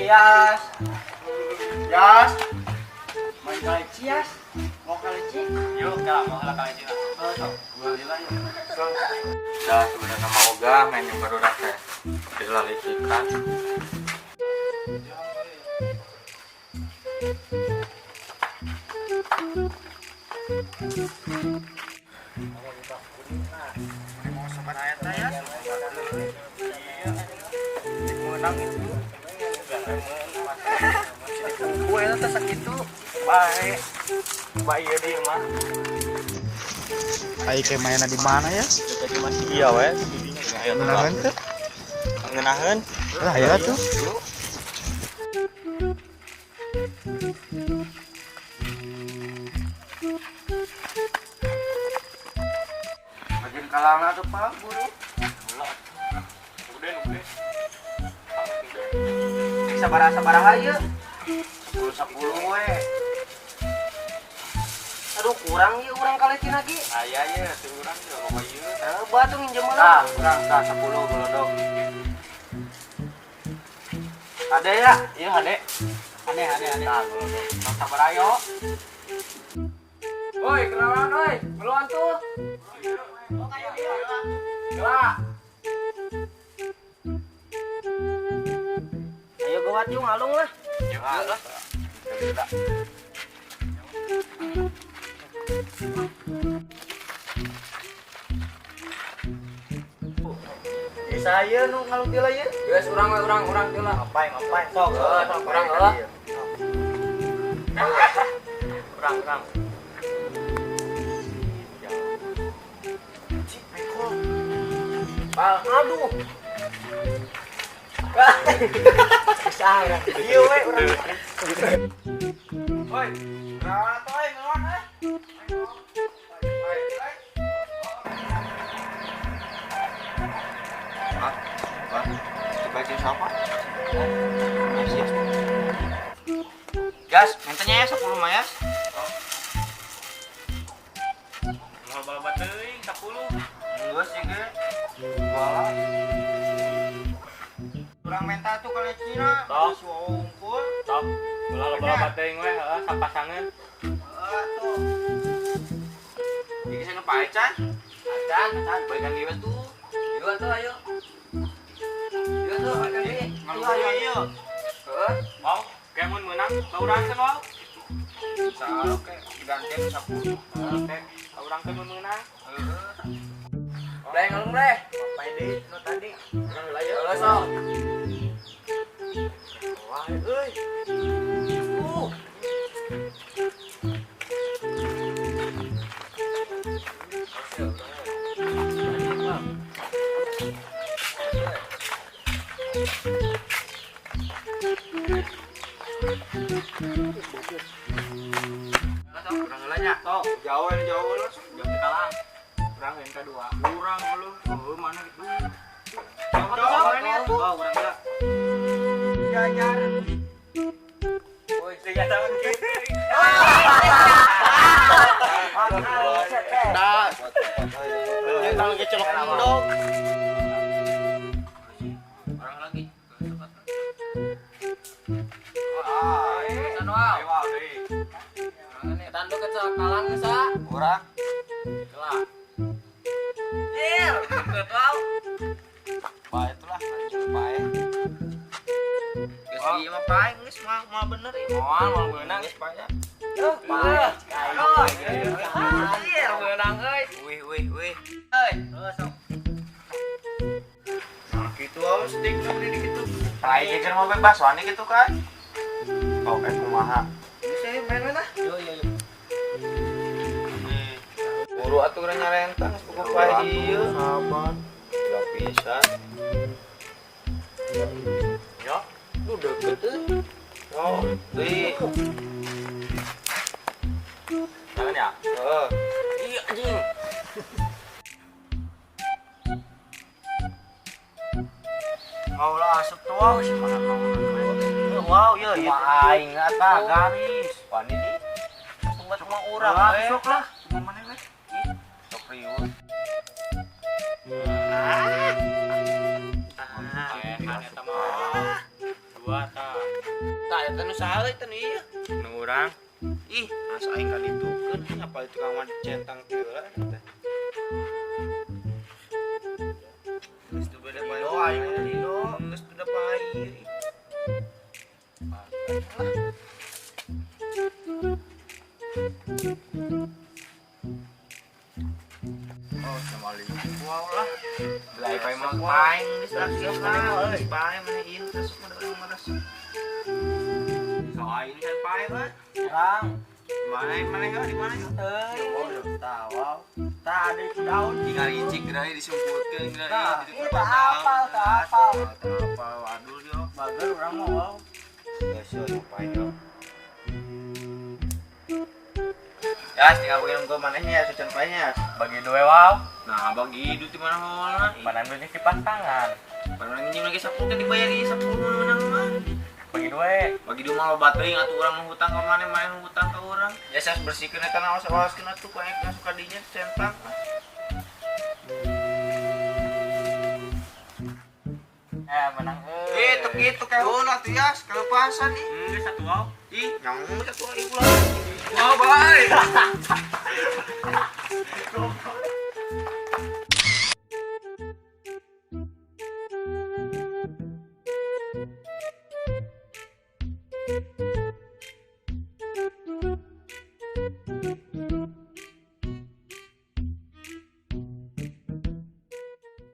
Yas. Yas. Main kaleci Yas. Mau kaleci? Yuk, kalau mau lah kaleci. Oh, sok. Gua lila yuk. Dah sebenarnya mau ogah main yang baru teh. Dilalicikan. Mau sopan ayat ya. Menang itu. Gue eta teh sakitu. Bae. Bae ieu deui mah. Ai ke mainna di mana ya? Jadi masih iya we. Ngeunaheun teh? Ngeunaheun. Lah ayo atuh. Bagian kalangna tuh Pak, buru. Udah, udah. Sabaraha-sabaraha ieu? 10-10 we. Aduh kurang ieu urang kaleci lagi. Aya ye, teu urang teh loba ieu. Tah batu nginjem heula. Tah, urang tah 10 golodog. Ade ya, ieu hade. Ade ade ade. Tah golodog. Tong sabar ayo. Oi, kenalan oi. Meluan tuh. Oh, kayak ieu. Gerak. Ayo gawat yuk ngalung lah. Yuk lah. Bisa ieu nu ngalung tila ieu. Geus urang we urang urang tila. Ngapain ngapain sok. Sok urang heula. Urang urang. Cik, mekol. Bal, aduh. Bisa urang. Ieu we urang. Oi, kenalan atuh euy ngeluan euy. Ah, ah, dibacain siapa? Gas, mintanya ya 10 mah ya. Mau bala teuing 10. Enggak sih ge. Balas. Kurang menta tuh kalau Cina. Tok. Si Wawo unggul. Tok. Bola bala teuing we heeh sapasangan. Heeh tuh. Iki sing pae can. Acan, acan balikan deui tuh. Yuk tuh ayo. Yuk tuh balikan deui. Ngalung Ayo. Heeh. Wow, kayak mun meunang baurangkeun wow. Salah oke, gantian 10. Oke, baurangkeun mun meunang. Heeh. Bleh ngalung bleh. Pae deui nu tadi. Urang heula ieu. Heula sok. Wah, euy. Urang heula nya. Sok, jauh ini jauh lah. Jauh ke kalang. Urang yang kedua. Kurang lu. Oh, mana gitu. Jauh, Jauh, oh, urang heula. Jajar. Woi, tiga tahun kieu. Nah. Yang kecelok endog. Orang lagi. Ah, Wow, deui. Tanduk ke kalang sa. Urang. Kelak. Iya, wow. Bae itulah, bae. Geus ieu mah pae geus mah mah bener ieu. Moal moal meunang. Geus pae. Pae. Iya, meunang euy. Wih wih wih. Euy. Nah, gitu awas stick nu di gitu. Pae jeger mah bebas wani gitu kan. Oh, kumaha. Bisa main-main ah. Yo yo yo. Buru atuh urang nyarentang geus buku pae ieu. Sabar. Udah pisan. Yo, Lu deket euy. Oh, deui. jangan ya. Heeh. Iya anjing. Mau lah asup tuh wow sih mana mau. Wow, ya ya. Aing eta garis. Wani di. Cuma cuma urang Lah, we. sok lah. Cuma mana we? Sok riuh. Eta mah. Dua tah. saha euy teh nu ieu? Nu urang. Ih, asa aing kaditukeun apa tukang mandi centang teh heula teh. Geus teu beda pae aing mah lilo, geus teu da pae. Oh, sama li. Wow lah. Lah pae mah pae geus lah lah. Geus pae mana ieu terus mah urang mah resep. So aing can pae euy. Urang. Mana mana yo di mana yo? Teuing. Tah, wow. Tah ada itu daun. Tinggal icik gerai disumputkeun gerai Tah, di tah apal, tah apal. Tah apal adul yo. Bager urang mah wow. Geus yo pae yo. Ya, tinggal bagi gua manehnya ya, sucan paenya. Bagi dua wow. Nah, bagi duit di mana mana? Mana duitnya kipas tangan. Mana nginjem lagi 10 kan dibayar ieu 10 menang mah. Bagi dua. Bagi dua mah loba teuing atuh urang mah hutang ka maneh, maneh hutang ka urang. Ya saya bersihkeun eta naos awas-awaskeun atuh ku aing suka dinya centang. Menang euy. Eh, teu kitu kayak atuh ya, kalepasan ih. Geus satu wow. Ih, nyang satu ieu ulah. Wow, bye.